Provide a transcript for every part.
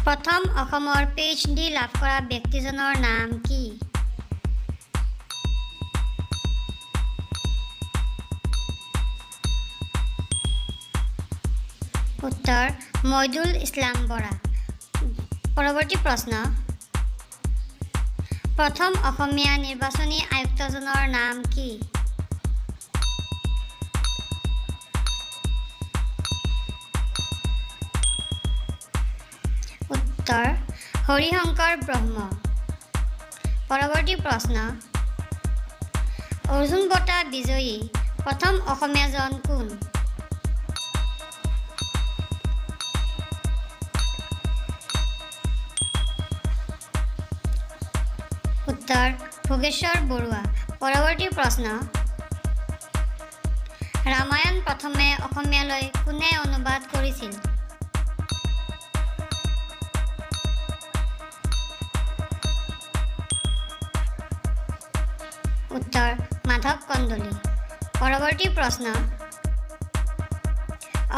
প্ৰথম অসমৰ পিএইচডি লাভ কৰা ব্যক্তিজনৰ নাম কি? উত্তৰ মইদুল ইছলাম বৰা। পৰৱৰ্তী প্ৰশ্ন, প্ৰথম অসমীয়া নিৰ্বাচনী আয়ুক্তজনৰ নাম কি? উত্তৰ হৰিশংকৰ ব্ৰহ্ম। পৰৱৰ্তী প্ৰশ্ন, অৰ্জুন বঁটা বিজয়ী প্ৰথম অসমীয়াজন কোন? উত্তৰ ভোগেশ্বৰ বৰুৱা। পৰৱৰ্তী প্ৰশ্ন, ৰামায়ণ প্ৰথমে অসমীয়ালৈ কোনে অনুবাদ কৰিছিল? উত্তৰ মাধৱ কন্দলী। পৰৱৰ্তী প্ৰশ্ন,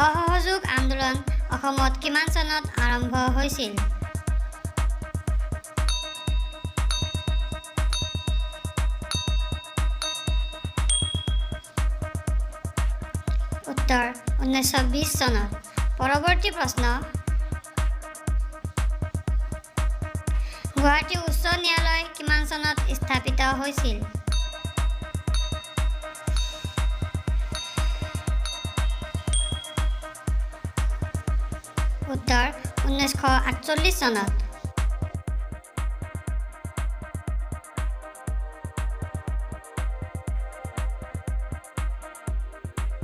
অসহযোগ আন্দোলন অসমত কিমান চনত আৰম্ভ হৈছিল? উত্তৰ 1920 চনত। পৰৱৰ্তী প্ৰশ্ন, গুৱাহাটী উচ্চ ন্যায়ালয় কিমান চনত স্থাপিত হৈছিল? উত্তৰ 1948 চনত।